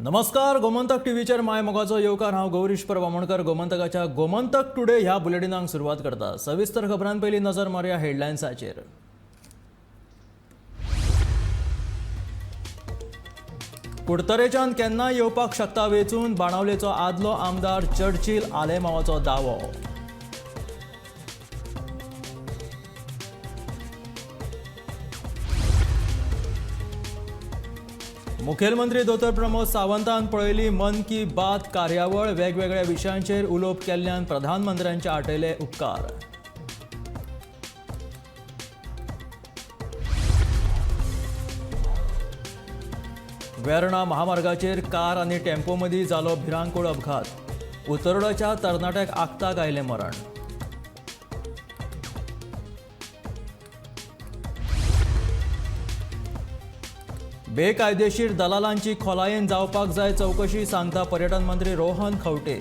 नमस्कार, गोमंतक टीव्हीचेर my मोगाचो येवकार. हांव गौरीश परब आमोणकर गोमंतकाच्या गोमंतक टुडे ह्या बुलेटिनाक सुरवात करता. सविस्तर खबरां पयलीं नजर मारुया हेडलायन्साचेर. कुडतरेच्यान केन्नाय येवपाक शकता वेंचून, बाणावलेचो आदलो आमदार चर्चिल आलेमावाचो दावो. मुखेलमंत्री दोतोर प्रमोद सावंतान पळयली मन की बात कार्यावळ. वेगवेगळ्या विशयांचेर उलोवप केल्ल्यान प्रधानमंत्र्यांचे आटयले उपकार. वेर्णा महामार्गाचेर कार आनी टेम्पो मदीं जालो भिरांकूळ अपघात. उतरडाच्या तरणाट्याक आक्ताक आयलें मरण. बेकायदेशीर दलालांची खोलायेन जावपाक जाय चवकशी, सांगता पर्यटन मंत्री रोहन खंवटे.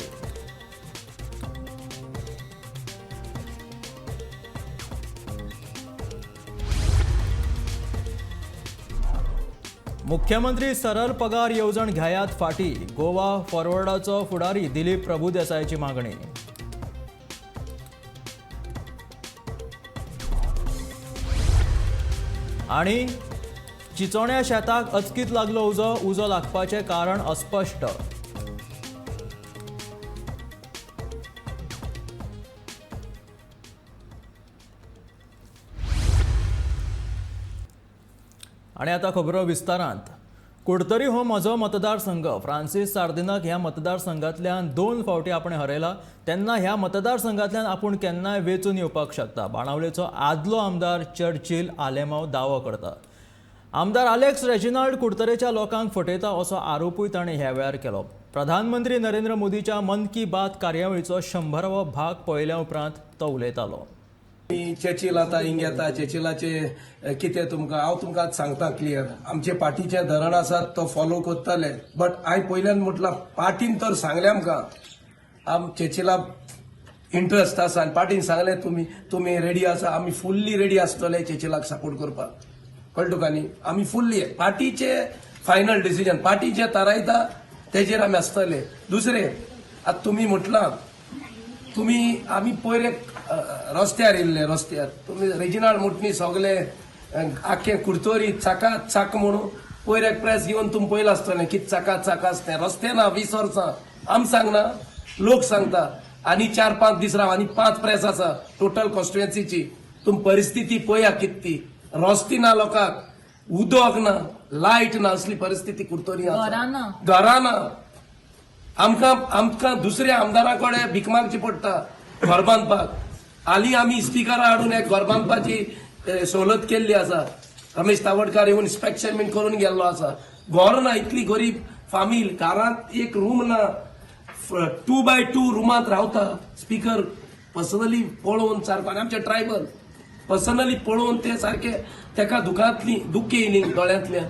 मुख्यमंत्री सरळ पगार येवजण घेयात फाटी, गोवा फॉरवर्डाचो फुडारी दिलीप प्रभुदेसायाची मागणी. आणि चिचोण्या शेताक अचकीत लागलो उजो. उजो लागपाचें कारण अस्पश्ट. आणि आता खबरो विस्तारांत. कुडतरी हो म्हजो मतदारसंघ. फ्रांसीस सार्दिनाक ह्या मतदारसंघांतल्यान 2 फावटी आपणें हरयला तेन्ना ह्या मतदारसंघांतल्यान आपूण केन्नाय वेंचून येवपाक शकता, बाणावलेचो आदलो आमदार चर्चिल आलेमाव दावो करता. आमदार आलेक्स रेजिनाल्ड कुडतरेच्या लोकांक फटयता असो आरोपूय ताणें ह्या वेळार केलो. प्रधानमंत्री नरेंद्र मोदीच्या मन की बात कार्यावळीचो 100वो भाग पळयल्या उपरांत तो उलयतालो. चर्चिल आतां हिंग येता, चर्चिलाचे कितें तुमकां हांव तुमकां सांगता क्लियर. आमचे पार्टीचे धरण आसात तो फॉलो करतले, बट हांवें पयल्यान म्हटलां पार्टीन तर सांगलें आमकां आम चर्चिला इंट्रस्ट आसा आनी पार्टीन सांगलें तुमी तुमी रेडी आसा, आमी फुल्ली रेडी आसतले चर्चिलाक सपोर्ट करपाक. कळ्ळें तुका न्ही? आमी फुल्ली पार्टीचे फायनल डिसिजन पार्टीचे थारायता तेजेर आमी आसतले. दुसरें आतां तुमी म्हटलां तुमी आमी पयर एक रस्त्यार येयल्ले, रस्त्यार तुमी रेजिनाल्ड मुटणी सगले आख्खे कुडतोरी चाका चाक म्हणून पयर एक प्रेस घेवन तुमी पयलां आसतलें कितें चाका चाका आसतें. रस्ते ना 20 वर्सां आम सांगना, लोक सांगता. आनी 4-5 दीस राव, आनी 5 प्रेस आसा टोटल कॉन्स्टिट्युएन्सीची. तुमी परिस्थिती पळया कितें ती, रस्ते ना लोकांक, उदक ना, लायट ना, असली परिस्थिती कुडतोरी आसा. घरां ना. घरां ना. आमकां आमकां दुसऱ्या आमदारा कडेन भीक मागची पडटा घर बांदपाक. हालीं आमी स्पिकरा हाडून एक घर बांदपाची सवलत केल्ली आसा. रमेश तावडकार येवन इन्स्पेक्शन बीन करून गेल्लो आसा. घर ना, इतली गरीब फामील, घरांत एक रूम ना, 2x2 रुमांत रावता. स्पिकर पर्सनली पळोवन सारको, आनी आमचे ट्रायबल पर्सनली पळोवन ते सारके तेका दुखांतली दुख्ख येयली दोळ्यांतल्यान.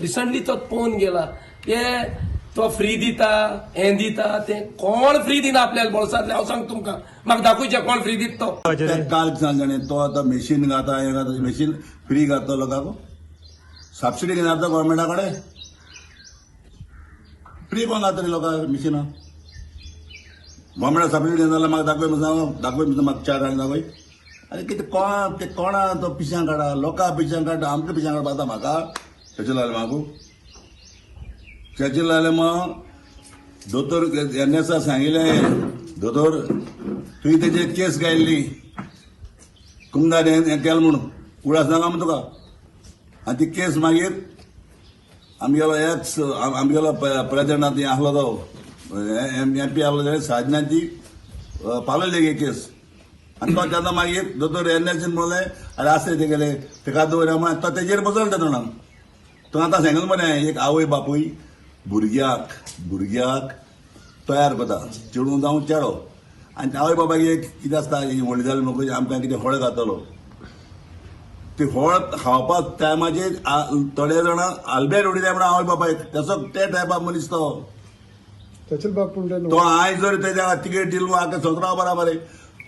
रिसंटली तो पळोवन गेला. ते तो फ्री दिता, हें दिता, ते कोण फ्री दिना आपल्याला बोल्सांतले. हांव सांगता तुमकां, म्हाका दाखोवचें कोण फ्री दिता तो. काल सांगणे तो आतां मेशीन घाता, हें घाता, मेशीन फ्री घाता लोकांक, सबसिडी घेना आतां गव्हर्मेंटा कडेन. फ्री कोण घातली लोकांक मिशिनां? गव्हर्मेंटा सबसिडी घेना जाल्यार म्हाका दाखय म्हणून दाखय, म्हाका 4 जाणां दाखय. आनी कितें कोणा ते कोणा तो पिशां काडा, लोकां पिशां काडटा, आमकां पिशां काडपा आतां म्हाका चर्चिल आलेमाकू. चर्चिल आलेमाव दोतोर एन एस आर सांगिल्लें, दोतोर तुवें तेजेर केस घायल्ली कुमदार हें केलें म्हणून, उडास नाका म्हण तुका. आनी ती केस मागीर आमगेलो एक्स आमगेलो प्रेजिडेंट हें आसलो तो एम पी आसलो, साजनान ती पावयली गे केस. आनी तो तेन्ना मागीर दोतोर एन एसीन म्हणलें आरे आसलें तेगेलें तेका दवरया म्हणून तो तेजेर बदलता तोंडान. तो आतां सांगलें मरे एक आवय बापूय भुरग्याक भुरग्याक तयार करता, चेडूं जावं चेडो. आनी आवय बापायक एक कितें आसता, व्हडली जाली म्हणटकूच आमकां कितें फळ घातलो, ती फळ खावपाक टायमाचेर थोडे जाणां आल्बेर उडयता म्हणून आवय बापायक तसो ते टायपा मनीस तो. तो हांवें जर तेज्या तिकेट दिली आतां सतरा बराबर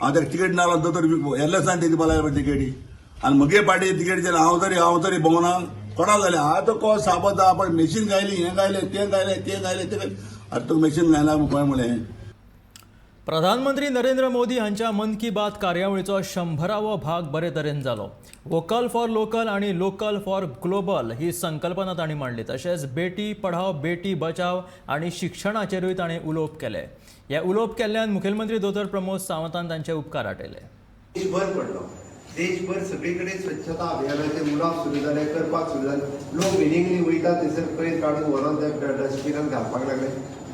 हांव ताका तिकेट ना दोतोर एल एसान तेजी पळय तिकेटी. आनी म्हगे पार्टी तिकेट दिली, हांव तरी भोंवना. कोणा जालें आतां कोण साबत आपण मेशीन घायली, हें घायलें, तें घायलें, तें घायलें, तें घायलें. आतां तुका मेशीन घायला खंय म्हणलें. प्रधानमंत्री नरेंद्र मोदी हांच्या मन की बात कार्यावळीचो 100वो भाग बरे तरेन जालो. वोकल फॉर लोकल आनी लोकल फॉर ग्लोबल ही संकल्पना तांणी मांडली. तशेंच बेटी पढाव बेटी बचाव आनी शिक्षणाचेरूय तांणी उलोवप केलें. हें उलोवप केल्ल्यान मुखेलमंत्री दोतोर प्रमोद सावंतान तांचे उपकार आटयले. देशभर पडलो, देशभर सगळी कडेन स्वच्छता अभियानाचे मुलाप सुरू जाले, करपाक सुरू जाले. लोक विलिंगली वयता थंयसर कोयर काडून व्हरोन ते डस्टबिनात घालपाक लागले.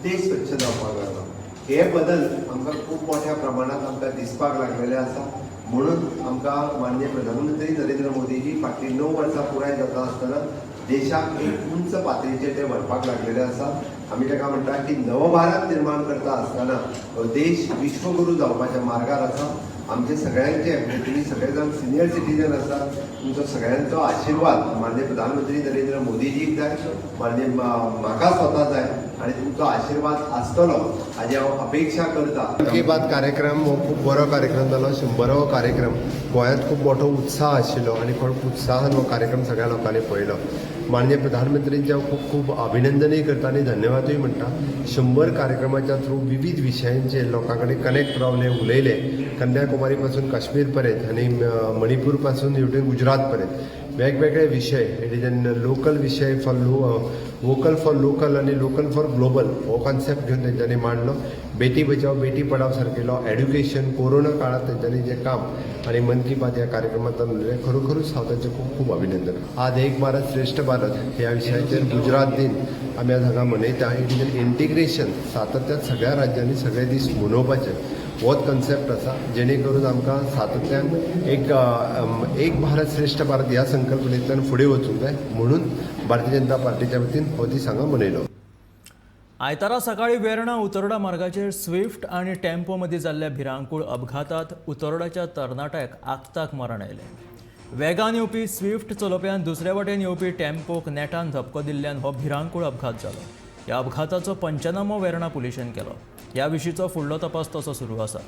देश स्वच्छ जावपाक लागलो. हे बदल आमकां खूब मोठ्या प्रमाणात आमकां दिसपाक लागलेले आसा. म्हणून आमकां माननीय प्रधानमंत्री नरेंद्र मोदीजी फाटलीं 9 वर्सां पुराय जाता आसतना देशाक एक उंच पातळीचेर ते व्हरपाक लागलेले आसा. आमी ताका म्हणटा की नवभारत निर्माण करता आसतना हो देश विश्वगुरू जावपाच्या मार्गार आसा. आमचे सगळ्यांचे, म्हणजे तुमी सगळे जाण सिनियर सिटीजन आसात, तुमचो सगळ्यांचो आशिर्वाद माननीय प्रधानमंत्री नरेंद्र मोदीजीक जाय, माननीय म्हाका स्वता जाय आनी तुमचो आशिर्वाद आसतलो हाजी हांव अपेक्षा करता. मन की बात कार्यक्रम हो खूब बरो कार्यक्रम जालो. 100वो कार्यक्रम, गोंयांत खूब मोठो उत्साह आशिल्लो आनी खूब उत्साहान हो कार्यक्रम सगळ्या लोकांनी पळयलो. माननीय प्रधानमंत्रींचे हांव खूब खूब अभिनंदनूय करता आनी धन्यवादूय म्हणटा. 100 कार्यक्रमाच्या थ्रू विविध विशयांचेर लोकां कडेन कनेक्ट रावले, उलयले. कन्याकुमारी पासून काश्मीर पर्यंत आनी मणिपूर पासून हेवटेन गुजरात पर्यंत वेगवेगळे विशय, it is an local विशय for vocal for local आनी लोकल फॉर ग्लोबल हो कॉन्सेप्ट घेवन तेंच्यांनी मांडलो. बेटी बचाव बेटी पढाव सारकेलो, एड्युकेशन, कोरोना काळात तेंच्यांनी जें काम आनी मन की बात ह्या कार्यक्रमांतल्यान उलयलें, खरोखरूच हांव तांचें खूब खूब अभिनंदन. आज एक भारत श्रेष्ठ भारत ह्या विशयाचेर गुजरात दिन आमी आज हांगा मनयता. It is an integration, सातत्यान सगळ्या राज्यांनी सगळे दीस मनोवपाचे होच कन्सेप्ट आसा, जेणे करून आमकां सातत्यान एक भारत श्रेष्ठ भारत ह्या संकल्पनेंतल्यान फुडें वचूंक जाय. म्हणून भारतीय जनता पार्टीच्या वतीन हो दीस हांगा मनयलो. आयतारा सकाळी वेर्णा उतोर्डा मार्गाचेर स्विफ्ट आनी टेम्पो मदीं जाल्ल्या भिरांकूळ अपघातांत उतोर्डाच्या तरणाट्याक आक्ताक मरण आयलें. वेगान येवपी स्विफ्ट चलोवप्यान दुसरे वटेन येवपी टेम्पोक नेटान धपको दिल्ल्यान हो भिरांकूळ अपघात जालो. ह्या अपघाताचो पंचनामो वेर्णा पुलिशेन केलो. ह्या विशींचो फुडलो तपास तसो सुरू आसा.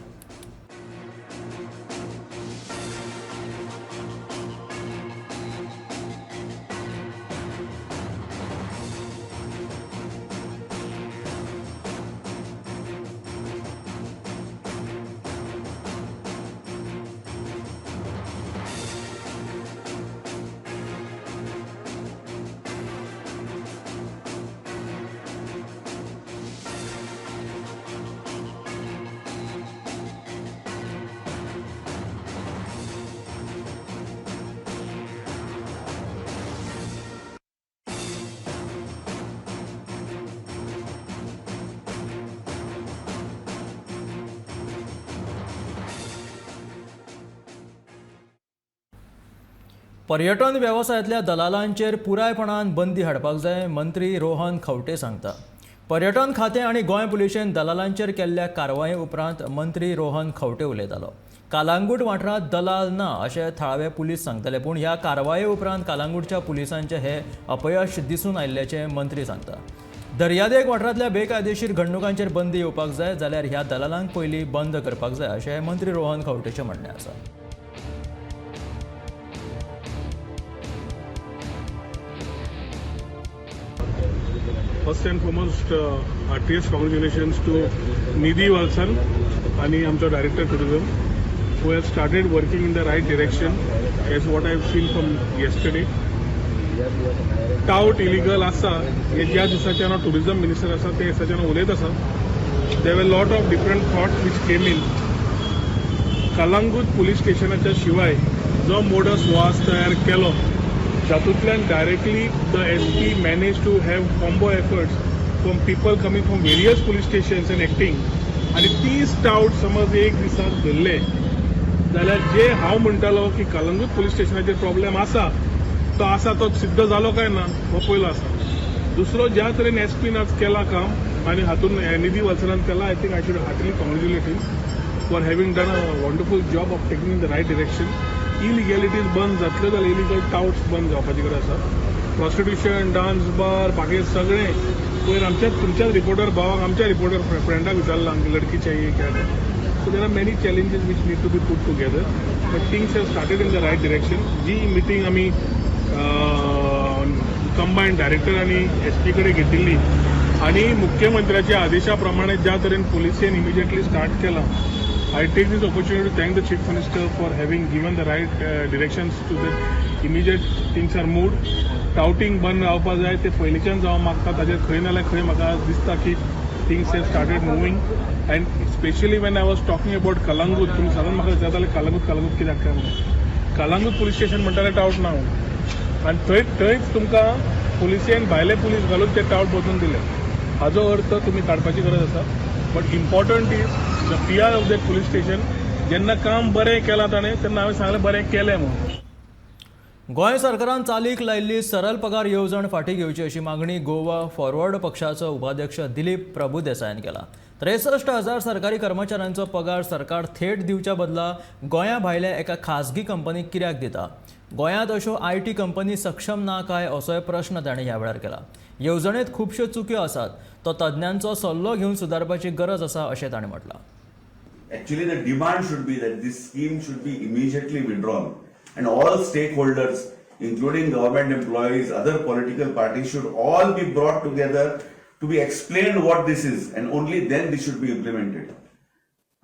पर्यटन वेवसायांतल्या दलालांचेर पुरायपणान बंदी हाडपाक जाय, मंत्री रोहन खंवटे सांगता. पर्यटन खातें आनी गोंय पुलिशेन दलालांचेर केल्ल्या कारवाये उपरांत मंत्री रोहन खंवटे उलयतालो. कालांगूट वाठारांत दलाल ना अशें थळावे पुलीस सांगताले, पूण ह्या कारवाये उपरांत कालांगूटच्या पुलिसांचें हें अपयश दिसून आयिल्ल्याचें मंत्री सांगता. दर्यादेग वाठारांतल्या बेकायदेशीर घडणुकांचेर बंदी येवपाक जाय जाल्यार ह्या दलालांक पयलीं बंद करपाक जाय अशें मंत्री रोहन खंवटेचें म्हणणें आसा. First and foremost, heartiest congratulations to Nidhi Valsan आणि आमचो director tourism, who have started working in the right direction as what I have seen from yesterday. Tout illegal आसा हे ज्या दिसाच्यान हांव टुरिझम मिनिस्टर आसा ते दिसाच्यान हांव उलयत आसा. There were lot of different thoughts which came in. Calangute police स्टेशनाच्या शिवाय जो मोडस वास तयार केलो, जातूंतल्यान directly the SP manage to have combo efforts from people coming from various police stations and acting, आनी 30 टावट समज एक दिसाक धरले जाल्यार जे हांव म्हणटालो की कलंगूट पुलीस स्टेशनाचेर प्रॉब्लेम आसा तो आसा, तो सिद्ध जालो काय ना हो पयलो आसा. दुसरो, ज्या तरेन एस पीन आज केला काम आनी हातून निधी वल्सनान केला, I think I should heartily congratulate him for having done a wonderful job of taking in the right direction. Illegalities बंद जातल्यो जाल्यार इलिगल टावट्स बंद जावपाची गरज आसा. प्रॉस्टिट्युशन, डान्स बार, बाकी सगळें पयर आमच्याच तुमच्याच रिपोर्टर भावाक, आमच्या रिपोर्टर फ्रेंडाक विचारलां, लडकी चाहिए क्या. So there are many challenges which need to be put together, but things have started in the right direction. Ji meeting आमी कंबायन डायरेक्टर आनी एस पी कडेन घेतिल्ली आनी मुख्यमंत्र्याच्या आदेशा प्रमाणे ज्या तरेन पुलिसेन इमिजिएटली स्टार्ट केलां, I take this opportunity to thank the Chief Minister for having given the right directions to the immediate things are moved. Touting बंद रावपा जाय ते पयलींच्यान हांव मागता. ताजेर खंय ना जाल्यार खंय म्हाका दिसता की things have started moving, and specially when I was talking about Calangute, तुमी सदांच म्हाका विचारताले कलंगूट कलंगूट कित्याक काय म्हणून. कलंगूट पुलीस स्टेशन म्हणटाले टावट ना म्हणून आनी थंय थंयच तुमकां पुलिसेन भायले पुलीस घालून ते टावट बदलून दिले. हाजो अर्थ तुमी काडपाची गरज आसा, but important is the PI of that police station. जेन्ना काम बरें केलां ताणें तेन्ना हांवें सांगलें बरें केलें म्हणून. गोंय सरकारान चालीक लायिल्ली सरळ पगार येवजण फाटीं घेवची अशी मागणी गोवा फॉरवर्ड पक्षाचो उपाध्यक्ष दिलीप प्रभुदेसायान केला. 63,000 सरकारी कर्मचाऱ्यांचो पगार सरकार थेट दिवच्या बदला गोंया भायल्या एका खासगी कंपनीक कित्याक दिता? गोंयांत अश्यो IT company सक्षम ना काय असोय प्रश्न ताणें ह्या वेळार केला. येवजणेंत खुबश्यो चुक्यो आसात, तो तज्ञांचो सल्लो घेवन सुदारपाची गरज आसा अशें ताणें म्हटलां. Actually, the demand should be that this scheme should be immediately withdrawn and all stakeholders, including government employees, other political parties, should all be brought together to be explained what this is, and only then this should be implemented.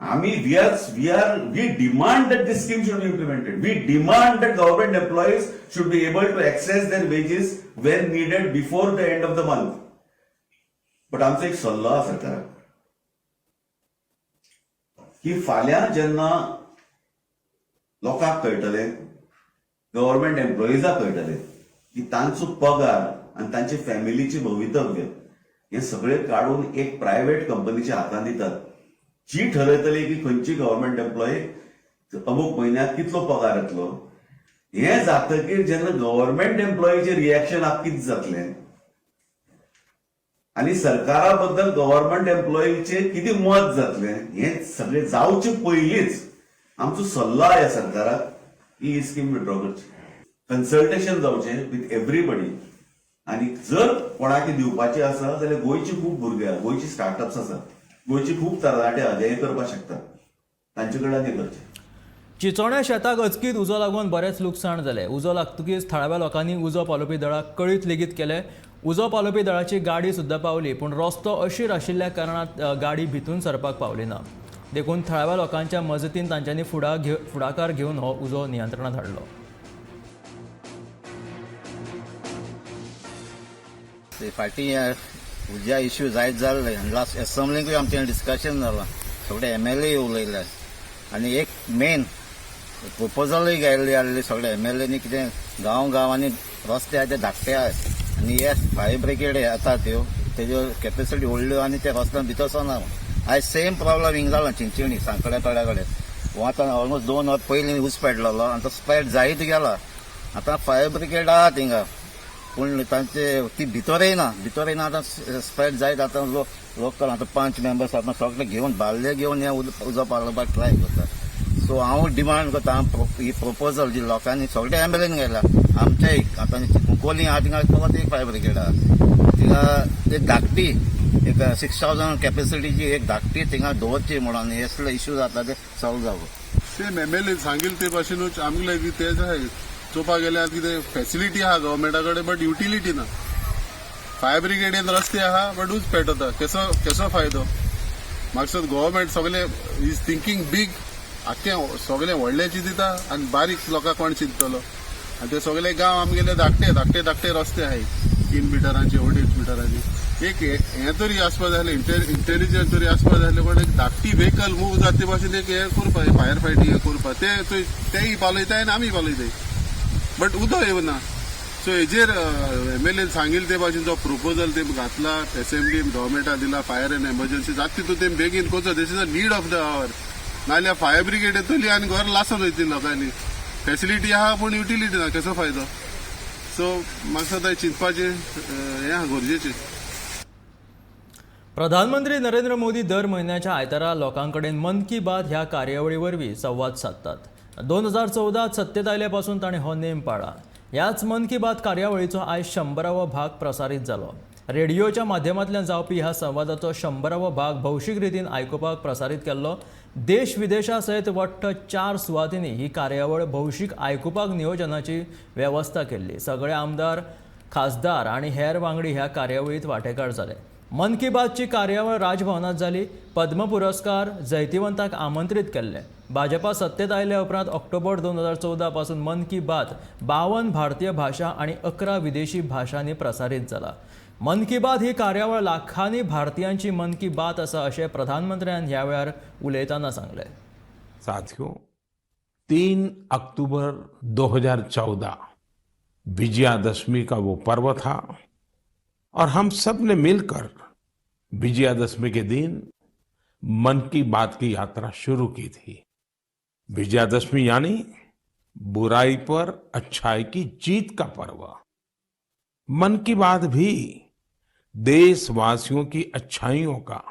I mean, we demand that this scheme should be implemented. We demand that government employees should be able to access their wages when needed before the end of the month. But आमचो एक सल्लो आसा सरकाराक की फाल्यां जेन्ना लोकांक कळटलें, गव्हर्मेंट एम्प्लॉइजाक कळटलें की तांचो पगार आनी तांचे फॅमिलीचे भवितव्य हें सगळें काडून एक प्रायव्हेट कंपनीच्या हातांत दितात, जी ठरयतली की खंयची गव्हर्मेंट एम्प्लॉई अमूक म्हयन्याक कितलो पगार येतलो, हें जातकीर जेन्ना गव्हर्मेंट एम्प्लॉईचें रिएक्शन कितें जातलें आनी सरकारा बद्दल गव्हर्मेंट एम्प्लॉईचे कितें मत जातलें, हें सगळें जावचे पयलींच आमचो सल्लो ह्या सरकाराक की ही स्कीम विड्रॉ करची, कन्सल्टेशन जावचें विथ एवरीबडी आनी जर कोणाक दिवपाचें आसा जाल्यार गोंयची खूब भुरगे आहा, गोंयची स्टार्टअप्स आसात, गोंयची खूब तरणाटे आहा जे हें करपाक शकतात, तांचे कडल्यान हें करचें. चिचोण्या शेताक अचकीत उजो लागून बरेंच लुकसाण जालें. उजो लागतकीच थळाव्या लोकांनी उजो पालोवपी दळाक कळीत लेगीत केलें. उजो पालोवपी दळाची गाडी सुद्दां पावली, पूण रस्तो अशीर आशिल्ल्या कारणान गाडी भितून सरपाक पावली ना. देखून थळाव्या लोकांच्या मजतीन तांच्यांनी फुडाकार घेवन हो उजो नियंत्रणात हाडलो. ते फाटीं उज्या इश्यू जायत जाल्ले आनी लास्ट एसेंब्लीकूय आमचें डिस्कशन जालां, सगळे एमएलए उलयले आनी एक मेन प्रपोजलूय गेल्ली आहली सगळे एमएलएनी, कितें गांव गांवांनी रस्ते आहा ते धाकटे आहात आनी हे फायर ब्रिगेड येता त्यो तेज्यो कॅपेसिटी व्हडल्यो आनी ते रस्त्यान भितर सरना. आयज सेम प्रॉब्लम हिंग जाला चिंचिणी सांकड्या तळ्या कडेन. हो आतां ऑलमोस्ट 2 वर पयलीं ऊस पेडलेलो आनी तो स्प्रेड जायत गेला. आतां फायर ब्रिगेड आहा थिंगा, पूण तांचे ती भितर येयना, भितर येयना. आतां स्प्रेड जायत आतां लोक लोकल आतां 5 मेंबर्स आतां सगळे घेवन बालदे घेवन हे उजो पालोवपाक ट्राय करता. सो हांव डिमांड करता, हांव ही प्रपोजल जी लोकांनी सगळे एमएलएन गेल्या आमच्या एक आतां कुंकोली आहा थिंगा फकत एक फायर ब्रिगेड आहा, थिंगा एक धाकटी एक 6,000 कॅपेसिटीची एक धाकटी थिंगा दवरची म्हणून हे असले इश्यू जाता ते सॉल्व जावं. सेम एमएलए सांगील ते भाशेनूच आमगे बी तेच आहाय. चोवपाक गेल्यार कितें फेसिलिटी आहा गव्हर्मेंटा कडेन, बट युटिलिटी ना. फायर ब्रिगेडीन रस्ते आहा, बट उज पेटवता. केसो केसो फायदो? म्हाका गव्हर्मेंट सगळे is thinking big, आख्खे सगळे व्हडले चिंतता आनी बारीक लोकांक कोण चिंततलो? आनी ते सगळे गांव आमगेले धाकटे धाकटे धाकटे रस्ते आहाय, 3 मिटरांचे, अडेच मिटरांचे. एक हें तरी आसपा जाय, इंटेलिजंट तरी आसपा जाय आसलें, पण एक धाकटी व्हेकल मूव जाता ते भाशेन एक हें करपा, फायर फायटींग हें करपा. ते तेय पालयताय आनी आमी पालयताय, बट उदक येवना. सो हेजेर एमएलएन सांगिल्ले ते भाशेन जो प्रपोजल ते घातला एसेंब्ली गव्हर्मेंटाक दिला, फायर एंड एमर्जन्सी जाता तितून ते बेगीन करचो. This is a need of the hour. नाजाल्यार फायर ब्रिगेड येतली आनी घर लासून वयतली लोकांनी. फेसिलिटी आहा पूण युटिलिटी ना, कसो फायदो? सो म्हाका दिसता चिंतपाचें हें आहा, गरजेचें. प्रधानमंत्री नरेंद्र मोदी दर म्हयन्याच्या आयतारा लोकां कडेन मन की बात ह्या कार्यावळी वरवीं संवाद सादतात. 2014त सत्तेत आयले पासून ताणें हो नेम पाळ्ळा. ह्याच मन की बात कार्यावळीचो आयज 100वो भाग प्रसारीत जालो. रेडिओच्या माध्यमांतल्यान जावपी ह्या संवादाचो 100वो भाग भौशीक रितीन आयकुपाक प्रसारीत केल्लो. देश विदेशा सयत वट्ट चार सुवातींनी ही कार्यावळ भौशीक आयकुपाक नियोजनाची वेवस्था केल्ली. सगळे आमदार खासदार आनी हेर वांगडी ह्या कार्यावळींत वांटेकार जाले. मन की बातची कार्यावळ राजभवनांत जाली. पद्म पुरस्कार जैतिवंताक आमंत्रीत केल्ले. भाजपा सत्तेत आयल्या उपरांत ऑक्टोबर 2014 पासून मन की बात 52 भारतीय भाशा आनी 11 विदेशी भाशांनी प्रसारीत जाला. मन की बात ही कार्यावळ लाखांनी भारतीयांची मन की बात आसा अशें प्रधानमंत्र्यान ह्या वेळार उलयतना सांगलें. साथियों, 3 अक्टूबर 2014 विजयादशमी का वो पर्व था और हम सब ने मिलकर विजयादशमी के दिन मन की बात की यात्रा शुरू की थी। विजयादशमी यानी बुराई पर अच्छाई की जीत का पर्व। मन की बात भी देशवासियों की अच्छाइयों का,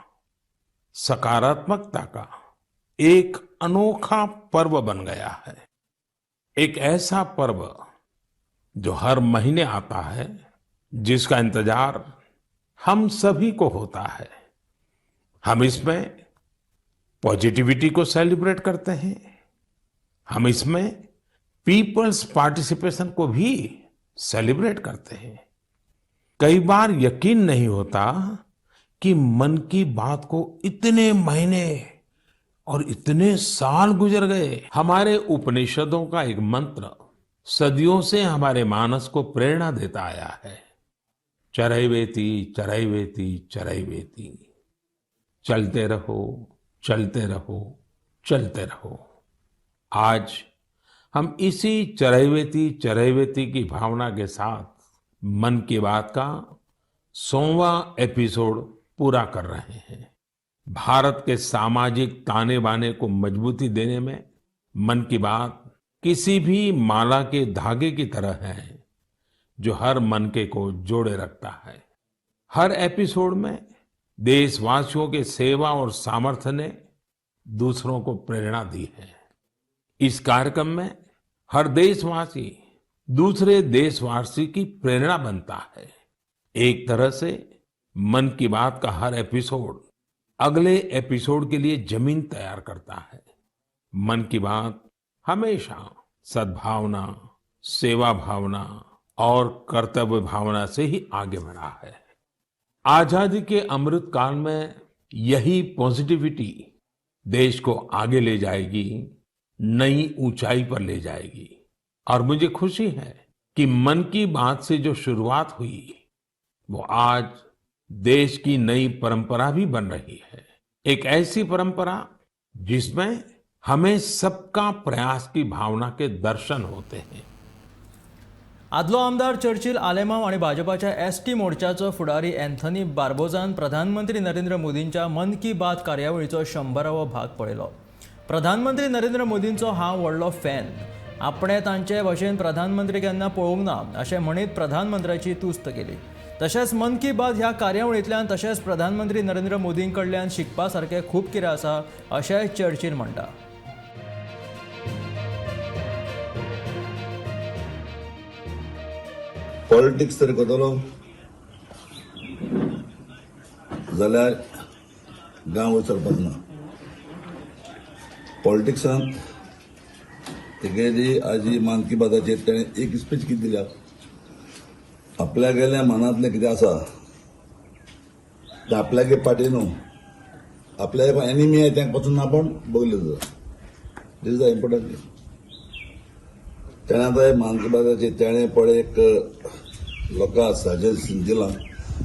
सकारात्मकता का एक अनोखा पर्व बन गया है। एक ऐसा पर्व जो हर महीने आता है, जिसका इंतजार हम सभी को होता है। हम इसमें पॉजिटिविटी को सेलिब्रेट करते हैं, हम इसमें पीपल्स पार्टिसिपेशन को भी सेलिब्रेट करते हैं। कई बार यकीन नहीं होता कि मन की बात को इतने महीने और इतने साल गुजर गए। हमारे उपनिषदों का एक मंत्र सदियों से हमारे मानस को प्रेरणा देता आया है, चरैवेति चरैवेति चरैवेति। चलते रहो, चलते रहो, चलते रहो। आज हम इसी चरैवेति चरैवेति की भावना के साथ मन की बात का 100वां एपिसोड पूरा कर रहे हैं। भारत के सामाजिक ताने बाने को मजबूती देने में मन की बात किसी भी माला के धागे की तरह है, जो हर मनके को जोड़े रखता है। हर एपिसोड में देशवासियों के सेवा और सामर्थ्य ने दूसरों को प्रेरणा दी है। इस कार्यक्रम में हर देशवासी दूसरे देशवासी की प्रेरणा बनता है। एक तरह से मन की बात का हर एपिसोड अगले एपिसोड के लिए जमीन तैयार करता है। मन की बात हमेशा सद्भावना, सेवा भावना और कर्तव्य भावना से ही आगे बढ़ा है। आजादी के अमृत काल में यही पॉजिटिविटी देश को आगे ले जाएगी, नई ऊंचाई पर ले जाएगी और मुझे खुशी है कि मन की बात से जो शुरुआत हुई, वो आज देश की नई परंपरा भी बन रही है। एक ऐसी परंपरा जिसमें हमें सबका प्रयास की भावना के दर्शन होते हैं। आदलो आमदार चर्चिल आलेमाव आनी भाजपाच्या एसटी मोर्चाचो फुडारी अँथनी बार्बोजान प्रधानमंत्री नरेंद्र मोदींच्या मन की बात कार्यावळीचो 100वो भाग पळयलो. प्रधानमंत्री नरेंद्र मोदींचो हांव व्हडलो फॅन, आपणें तांचे भशेन प्रधानमंत्री केन्ना पळोवंक ना अशें म्हणीत प्रधानमंत्र्याची तुस्त केली. तशेंच मन की बात ह्या कार्यावळींतल्यान तशेंच प्रधानमंत्री नरेंद्र मोदीं कडल्यान शिकपा सारकें खूब कितें आसा अशेंय चर्चिल म्हणटा. पॉलिटिक्स तर करतलो जाल्यार गांव चलपाक ना. पॉलिटिक्सांत तेगेली आजी मन की बाताचेर तेणें एक स्पीच कितें दिल्या, आपल्यागेल्या मनांतलें कितें आसा तें आपल्यागे पार्टी न्हू, आपल्या एनिमी आहे तेंका पासून आपूण बगले जाता. This is the important. तेणें आतां मन की बाताचेर तेणें पळय एक लोकांक सजेशन दिलां.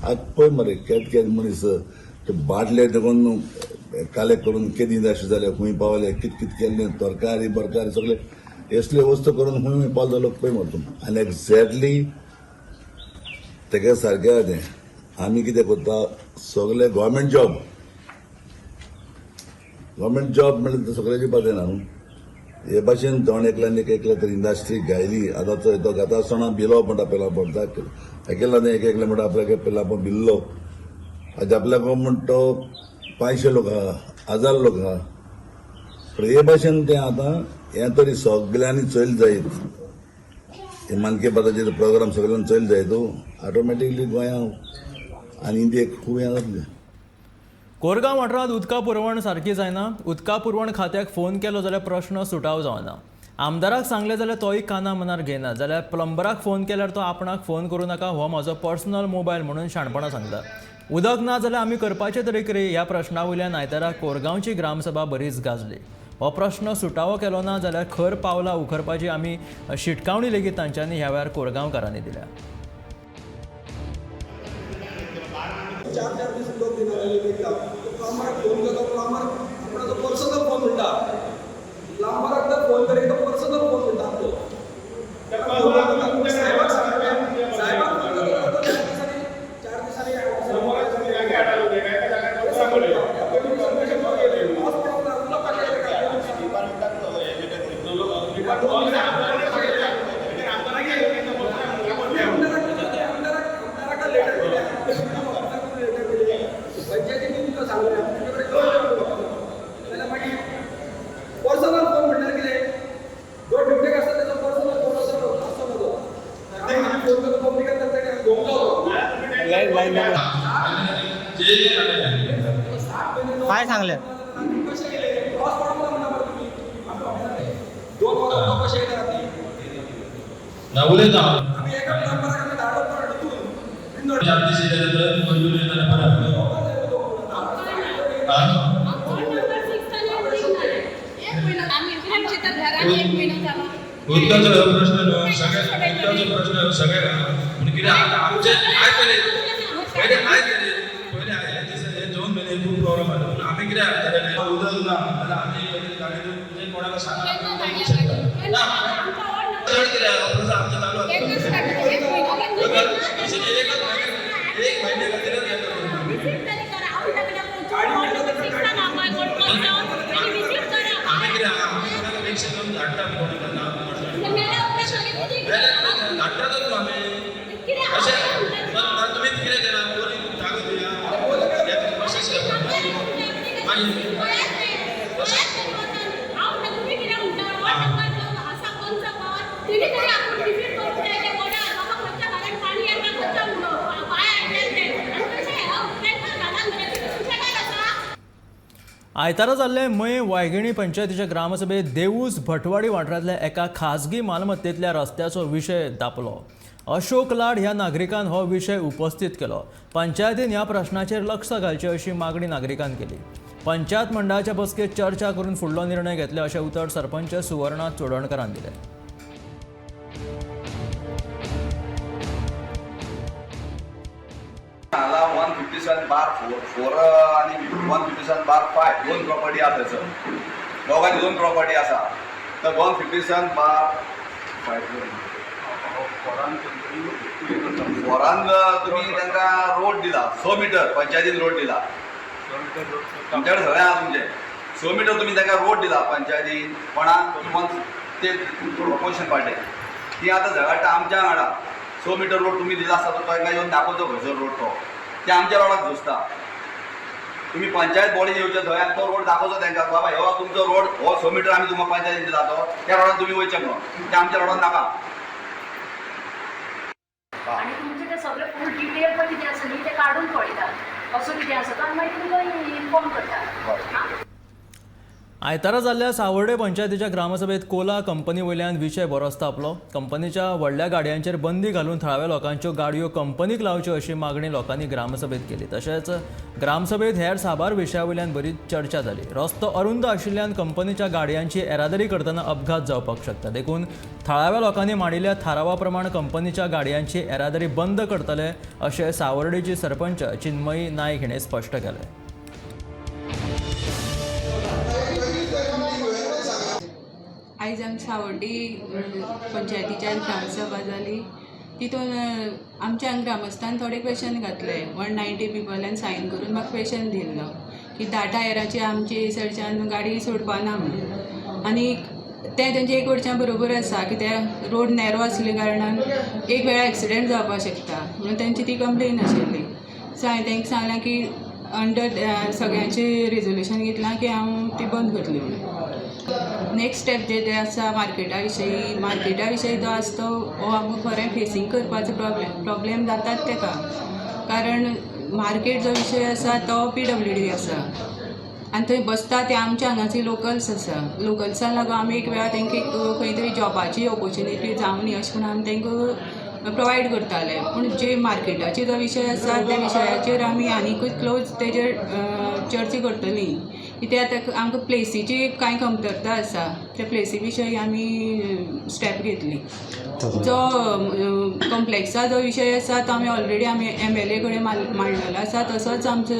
आतां पळय मरे, केद केद मनीस ते बाटले देखून कालेक्ट करून केदी अशें जालें, खूंय पावले, कित कित केल्लें, तरकारी बरकारी सगळे असले वस्तू करून खूंय खूंय पावलो लोक पळय मरे तूं. आनी एग्जॅक्टली तेगे सारकें तें. आमी कितें करता, सगळे गव्हर्मेंट जॉब, गव्हर्मेंट जॉब म्हणल्यार सगळ्याची दिवपाक जायना न्हू. हे भाशेन जण एकल्यान एक एकल्या तरी इंडस्ट्री घायली. आतां चोय, तो घेता आसतना बिलो म्हणटा, पेला पडटा एकला न्ही, एक एकले म्हणटा आपल्याक पेला आपूण बिल्लो. आज आपल्याक म्हण तो 500 लोक आहा, 1000 लोक आहा. पूण हे भाशेन तें आतां हें तरी सगल्यांनी चोयल जायत. हे मन की बाताचे प्रोग्राम सगळ्यांनी चोयल जायत, ऑटोमॅटिकली गोंया आनी इंडियेक खूब हें जातलें. कोरगांव वाठारांत उदका पुरवण सारकी जायना. उदका पुरवण खात्याक फोन केलो जाल्यार प्रश्न सुटाव जावना. आमदाराक सांगलें जाल्यार तोय काना मनार घेना, जाल्यार प्लंबराक फोन केल्यार तो आपणाक फोन करूं नाका, हो म्हजो पर्सनल मोबायल म्हणून शाणपणां सांगता. उदक ना जाल्यार आमी करपाचें तरी कितें ह्या प्रश्ना वयल्यान आयतारा कोरगांवची ग्रामसभा बरीच गाजली. हो प्रश्न सुटावो केलो ना जाल्यार खर पावलां उखरपाची आमी शिटकावणी लेगीत तांच्यांनी ह्या वेळार कोरगांवकारांनी दिल्या. 4-4 दीस उदक दिना जालें. प्लंबराक फोन केलो, प्लंबर आपणाचो पर्सनल फोन म्हणटा. प्लंबराक जर फोन करीत तो पर्सनल फोन म्हणटा तो. साहेबाक सांगलें, साहेबाक फोन केलो, 4 दिसांनी पर्सनल फोन म्हणल्यार कितें, जो ड्युटेक आसता तेजो पर्सनल फोन आसता ना तो. आमी फोन करता पब्लिकान ताका घेवंक जावो. काय सांगले? कशें गेले क्रॉस पडोंक ना म्हणटा मरे तुमी. 2 वरां उदक कशें येयलें राती? आमी एका प्लंबराक आमी धाडप हितून. उदकाचो प्रश्न न्हू सगळ्या, उदकाचो प्रश्न सगळ्या पूण कितें आतां आमचे आयज पयले पयले आयज पयले हे दीस हे 2 म्हयने खूब प्रॉब्लम जाता. पूण आमी कितें जाता, उदक ना जाल्यार आमी गाडी म्हणजे कोणाक सांगूंक शकता ना. चड कितें प्रश्न आमचें चालू आसा. एक म्हयन्या खातीरच हें करता. आमी कितें आमी कोणाक रिक्षा घेवन धाडटा, कोणाक ना धाडटातच न्हू आमी. अशें तुमी कितें केलां, जागो दिया प्रोसेस करता मागीर. आयतारा जाल्ले मये वायगिणी पंचायतीच्या ग्रामसभेत देवूस भटवाडी वाठारांतल्या एका खाजगी मालमत्तेंतल्या रस्त्याचो विशय दापलो. अशोक लाड ह्या नागरिकान हो विशय उपस्थित केलो. पंचायतीन ह्या प्रश्नाचेर लक्ष घालचें अशी मागणी नागरिकान केली. पंचायत मंडळाच्या बसकेत चर्चा करून फुडलो निर्णय घेतले अशें उतर सरपंच सुवर्णा चोडणकरान दिलें. हांगा 157/4 आनी 157/5 दोन प्रॉपर्टी आसा थंयसर. दोगांनी 2 प्रॉपर्टी आसा. तर 157/5 फोरान तुमी तांकां रोड दिला 6 मिटर, पंचायतीन रोड दिला. तुमच्याकडे सगळें आसा तुमचें. 6 मिटर तुमी तांकां रोड दिला पंचायतीन. कोणाक ते ऑपोजिशन पार्टी ती आतां झगडटा आमच्या वांगडा. 6 मिटर रोड तुमी दिला आसता तो तांकां येवन दाखोवचो खंयसर रोड तो. ते आमच्या रोडाक झुजता. तुमी पंचायत बॉडी येवचे थंय आनी तो रोड दाखोवचो तांकां, बाबा हो तुमचो रोड, हो 6 मिटर आमी तुमकां पंचायतीन दिला तो, त्या रोडान तुमी वयचे म्हणून. ते आमच्या रोडान नाका. आनी तुमचे ते सगळे फूल डिटेल पण कितें आसा न्ही ते काडून पळयतात असो कितें आसा तो आनी मागीर तुमकां इन्फॉर्म करतात. आयतारा जाल्ल्या सावर्डे पंचायतीच्या ग्रामसभेत कोला कंपनी वयल्यान विशय बरोच तापलो. कंपनीच्या व्हडल्या गाडयांचेर बंदी घालून थळाव्या लोकांच्यो गाडयो कंपनीक लावच्यो अशी मागणी लोकांनी ग्रामसभेत केली. तशेंच ग्रामसभेत हेर साबार विशया वयल्यान बरीच चर्चा जाली. रस्तो अरुंद आशिल्ल्यान कंपनीच्या गाडयांची येरादारी करतना अपघात जावपाक शकता, देखून थळाव्या लोकांनी मांडिल्ल्या थारावा प्रमाण कंपनीच्या गाडयांची येरादारी बंद करतले अशें सावर्डेची सरपंच चिन्मयी नायक हिणें स्पश्ट केलें. आयज आमच्या सावर्डी पंचायतीच्या ग्रामसभा जाली. तितून आमच्या ग्रामस्थान थोडे क्वेशन घातले. 190 पिपलान सायन करून म्हाका क्वेशन दिल्लो की 10 टायराची आमची सरच्यान गाडी सोडपा ना म्हणून. आनी तें तेंचे एक वटच्यान बरोबर आसा, कित्याक रोड नॅरो आसल्या कारणान एक वेळा एक्सिडेंट जावपाक शकता म्हणून तेंची ती कंप्लेन आशिल्ली. सो हांवें तांकां सांगलें की अंडर सगळ्यांचें रेजोल्युशन घेतलां की हांव ती बंद करतली म्हणून. नेक्स्ट स्टेप जे ते आसा मार्केटा विशयी, मार्केटा विशयी जो आसा तो हो आमकां खरें फेसींग करपाचो प्रॉब्लेम जातात तेका, कारण मार्केट जो विशय आसा तो PWD आसा. आनी थंय बसता ते आमच्या हांगाचे लोकल्स आसा. लोकल्सां लागून आमी एक वेळार तांकां एक खंय तरी जॉबाची ऑपोर्चुनिटी जावनी अशें म्हूण आमी तांकां प्रोवायड करताले. पूण जे मार्केटाचे जो विशय आसा त्या विशयाचेर आमी आनीकूय क्लोज तेजेर चर्चा करतली. कित्याक आतां आमकां प्लेसीची कांय कमतरता आसा, त्या प्लेसी विशयी आमी स्टेप घेतली. जो कॉम्प्लेक्सा जो विशय आसा तो आमी ऑलरेडी आमी एमएलए कडेन मांडलेलो आसा. तसोच आमचो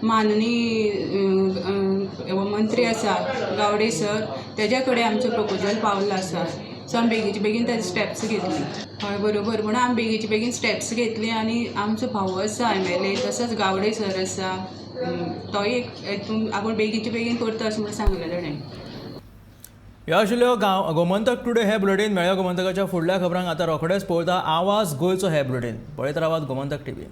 माननीय मंत्री आसा गावडे सर, तेज्या कडेन आमचो प्रपोजल पावल्लो आसा. सो आमी बेगीचे बेगीन तेजे स्टेप्स घेतली. हय बरोबर, म्हणून आमी बेगीचे बेगीन स्टेप्स घेतली. आनी आमचो भाऊ आसा एमएलए, तसोच गावडे सर आसा, तोय एक हेतून आपूण बेगीचे बेगीन करता अशें म्हणून सांगलें ताणें. ह्यो आशिल्ल्यो गांव गोमंतक टुडे हे बुलेटीन. मेळ्या गोमंतकाच्या फुडल्या खबरांक आतां रोखडेच पळयता आवाज गोंयचो हे बुलेटीन. पळयत रावात गोमंतक टीव्ही.